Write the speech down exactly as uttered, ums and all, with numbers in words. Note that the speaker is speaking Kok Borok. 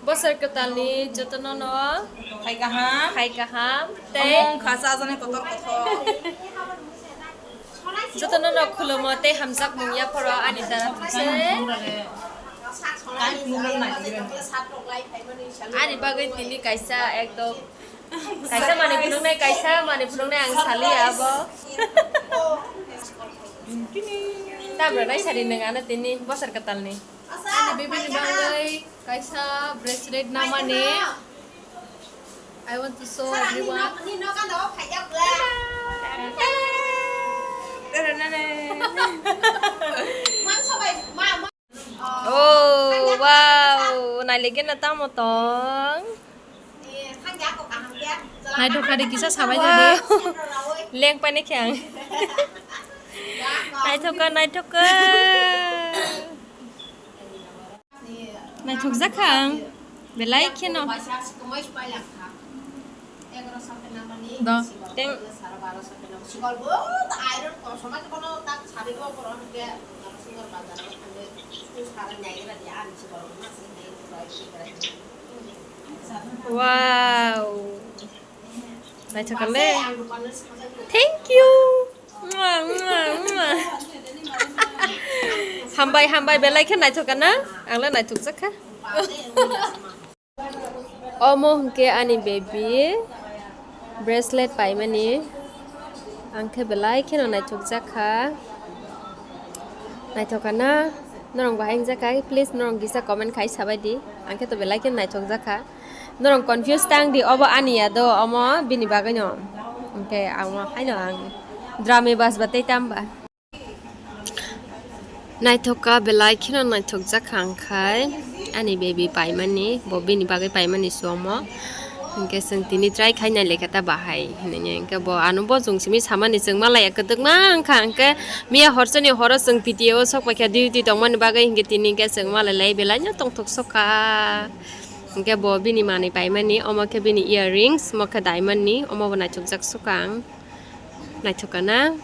Bosor kwtalni jotono no Hai kaham. Hai kaham tei Omong kha sajani kotor kotor. Jotono no khulumo tei hamjakmung yapharo ani dara thukse. Ani bagwi tini kaisa ekdom kaisa mani phunuknai, kaisa mani phunuknai ang saliya abo. Tabra nai sari nang ano tini bosor kwtalni. Ani bebeni bagwi kaisa bracelet namani. I want to show everyone. Oh, wow, nailigena tamo tong. Naithok kha de kisa sabai jadi. Wow. Leng pani khe ang. Naithok kha, naithok kha. Naithok jak kha ang. Belai kheno. Do. Teng. Wow. Naithok kha le. Thank you. Mwah, mwah, mwah. Hambai, hambai, belai khe naithok kha na? Ang le naithok jak kha. Omo hwnkhe ani baby bracelet paimani. Ang khe belai kheno naithok jak kha. Naithok kha na? Norok bahai wng jak kha? Please norok kisa comment khai sabai di. Ang khe to belai kheno naithok jak kha. Norok confuse tang di, obo ani ya do, omo bini bagwi no. Hwnkhe amo haino ang drama bas ba tei tamba. Naithok kha belai kheno naithok jak kha ang khai ani baby paimani, bo bini bagwi paimani se omo. Hwnkhe chwng tini try khai nai lekha ta bahai hinwi hwnkhe bo ano bo chwng simi samani chwng malaya kwdwkma wngkha hwnkhe miya horchani horo chwng P T A o sok paikha duty tongmani bagwi hwnkhe tini hwnkhe chwng malai lai belai no tongthok sok kha. Hwnkhe bo bini manwi paimani, omo khe bini earrings, omo khe diamond ni, omo bo naithok jak sukha ang. Naithok kha na?